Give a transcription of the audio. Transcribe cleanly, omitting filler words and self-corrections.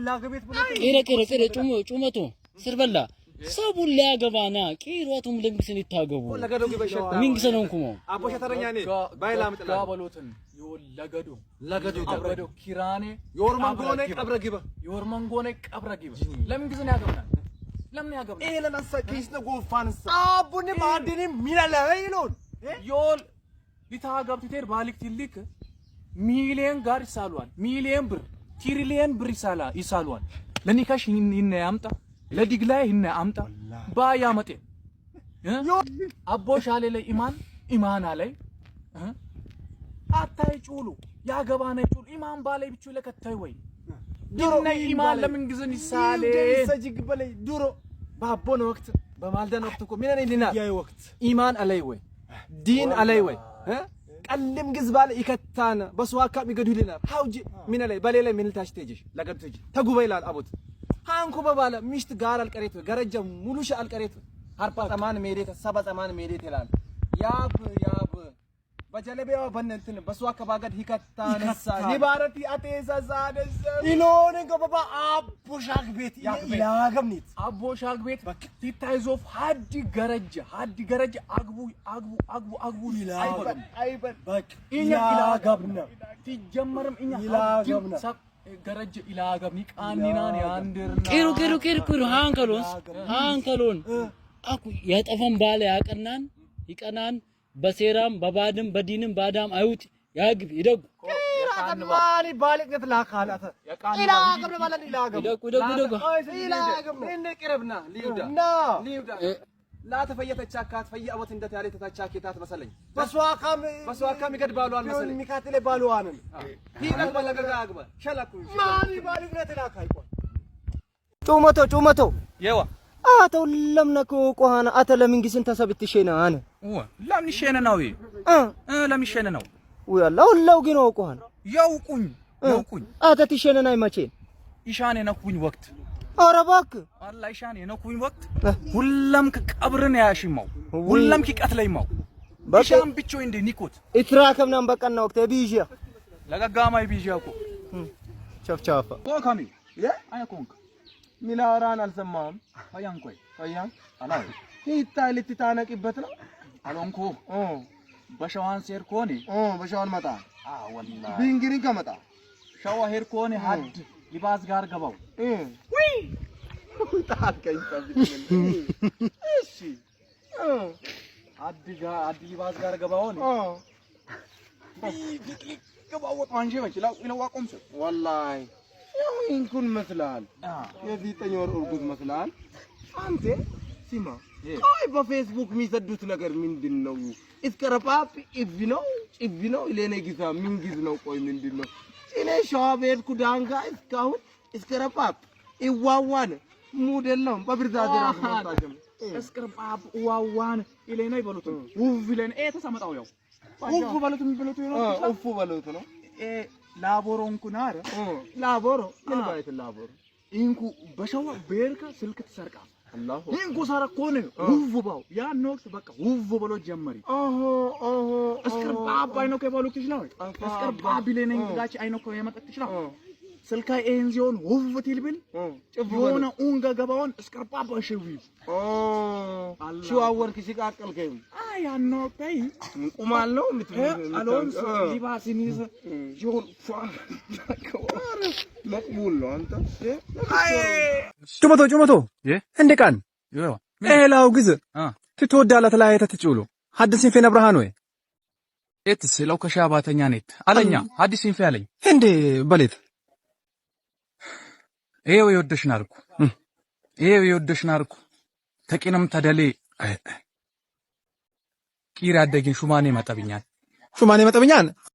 ቄረ ቄረ ቄረ ጩመቶ ስርበላ ሰቡን ሊያገባና ቂሮቱም ለምግስን ይታገቡ ሚንግሰን እንኩሞ ጋበሎትን ለገዱ ለገዱ ቀብረዶ ኪራኔ ዮርማንጎኔ ቀብረ ግበ ዮርማንጎኔ ቀብረ ግበ ለምን ግዝን ያገብናል? ለምን ያገብናል? ኤለናንሳ ኪስነ ጎፋንሳ አቡኒ ማዲኒ ሚላላ ይሎን ዮል ሊታገብት ቴር ባሊክ ትልክ ሚሊየን ጋር ይሳሏል። ሚሊየን ብር ትሪሊየን ብር ይሳላ ይሳሏል። ለኒካሽ ይነ ያምጣ ለዲግላይ ይነ አምጣ ባያመጤ አቦ ሻሌ ላይ ኢማን ኢማና ላይ አታይ ጩሉ ያገባነ ጩሉ ኢማን ባላይ ብቹ ለከታይ ወይ ድሮ ኢማን ለምን ግዝን ይሳሌ ሰጅግ በላይ ድሮ ባቦን ወቅት በማልደን ወቅት እኮ ምን ሊና ወቅት ኢማን አላይ ወይ ዲን አላይ ወይ ቀልም ግዝ ባለ ይከታነ በስዋካ ሚገዱ ይልና ሐውጂ ምን አላይ በሌላ ምን ታሽ ተጅሽ ለገዱ ተጅ ተጉበ ይላል አቦት ሃንኩ በባለ ሚሽት ጋር አልቀሬት ገረጀ ሙሉሽ አልቀሬት ሀርፓ ጸማን ሜዴት ሰባ ጸማን ሜዴት ይላል ያብ ያብ በጀለቢያው በእንትን በሷ ከባገድ ሂከታነሳ ሊባረቲ አጤዛ ዛደዘ ኢሎን ገበባ አቦ ሻግ ቤት ይላገምኒት አቦ ሻግ ቤት ቲታይዞፍ ሀዲ ገረጀ ሀዲ ገረጀ አግቡ አግቡ አግቡ አግቡ ይላገም አይበል በቅ እኛ ይላገብነ ሲጀመርም እኛ ይላገብነ ገረጀ ይላገብኒ ቃኒናን ያንድርና ቂሩ ቂሩ ቂሩ ቂሩ ሃንከሎን ሃንከሎን አኩ ያጠፈን ባለ ያቀናን ይቀናን በሴራም በባድም በዲንም ባዳም አይውጥ ያግብ ይደጉ ጩመቶ ጩመቶ አተው ለምነኮ ቆሃና አተ ለምንግስን ተሰብትሼና አነ ለምን ሸነ ነው ለምን ሸነ ነው ወያላ ሁላው ግን ቆሃና ያውቁኝ ያውቁኝ አተ ትሸነና አይመቼን ኢሻኔ ነኩኝ ወቅት ኧረ እባክህ አላ ኢሻኔ ነኩኝ ወቅት ሁለም ከቀብርን ያሽማው ሁለም ከቀትለይማው ኢሻን ብቾ እንደ ኒኮት ኢትራከምናን በቀና ወቅት ቢጂያ ለጋጋማይ ቢጂያ እኮ ቸፍቻፋ ኮካሚ የ አይ ኮንክ ሚላራን አልሰማህም? ፈያን ቆይ ፈያን አላይ ሂታ ልትታነቂበት ነው አሎንኮ በሸዋን ሴር ኮኒ በሸዋን መጣ ወላሂ ቢንግሪን ከመጣ ሸዋ ሄር ኮኒ ሀድ ሊባዝ ጋር ገባው ውይ ጣልከኝ። እሺ አድ ጋር አድ ሊባዝ ጋር ገባው ነው ገባው ወጥ ማንጄ በች ላው አቆምሰ ወላሂ ያው እንኩን መስላል የዘጠኝ ወር እርጉዝ መስላል። አንተ ሲማ ቆይ በፌስቡክ የሚሰዱት ነገር ምንድን ነው? እስከረጳጵ እቭ ነው ጭቭ ነው ለኔ ጊዛ ምን ጊዝ ነው? ቆይ ምንድን ነው? እኔ ሸዋ በሄድኩ ዳንጋ እስካሁን እስከረጳጵ እዋዋን ሙድ የለውም። በብርዛት ራሱ መጣጀም እስከረጳጵ እዋዋን ኢሌና ይበሉት ውፍ ኢሌና ኤ ተሰመጣው ያው ውፍ በሉት የሚበሉት ነው ውፍ በሉት ነው ላቦሮ እንኩናር ላቦሮ ምን ባይት ላቦሮ ኢንኩ በሸዋ ቤርካ ስልክ ትሰርቃ ኢንኩ ሰረኮን ውፍ ባው ያን ወቅት በቃ ውፍ ብሎ ጀመሪ ኦሆ ኦሆ እስከርባብ አይኖ ከባሉክ ትችላል እስከርባብ ቢለነኝ ጋች አይኖ ከየመጠቅ ትችላል ስልካ ኤን ሲሆን ውፍ ትልብል የሆነ ኡንገ ገባውን እስከርባብ እሽዊ ኦ ሽዋወርክ ሲቃቀልከኝ አይ ያኖ ታይ ቁማል ነው አሎንስ ሊባሲኒስ ጆን መቅቡል ነው አንተ ጩመቶ ጩመቶ እንደ ቃን ኤላው ግዝ ትትወዳላት ላይ ተትጭውሉ ሐዲስ ሲንፌ ነብርሃን ወይ ኤትስ ለው ከሻባተኛ ኔት አለኛ ሐዲስ ሲንፌ አለኝ እንዴ በሌት ይሄው የወደሽን አልኩ ይሄው የወደሽን አልኩ ተቂንም ተደሌ ቂር ያደግን ሹማኔ መጠብኛል ሹማኔ መጠብኛል።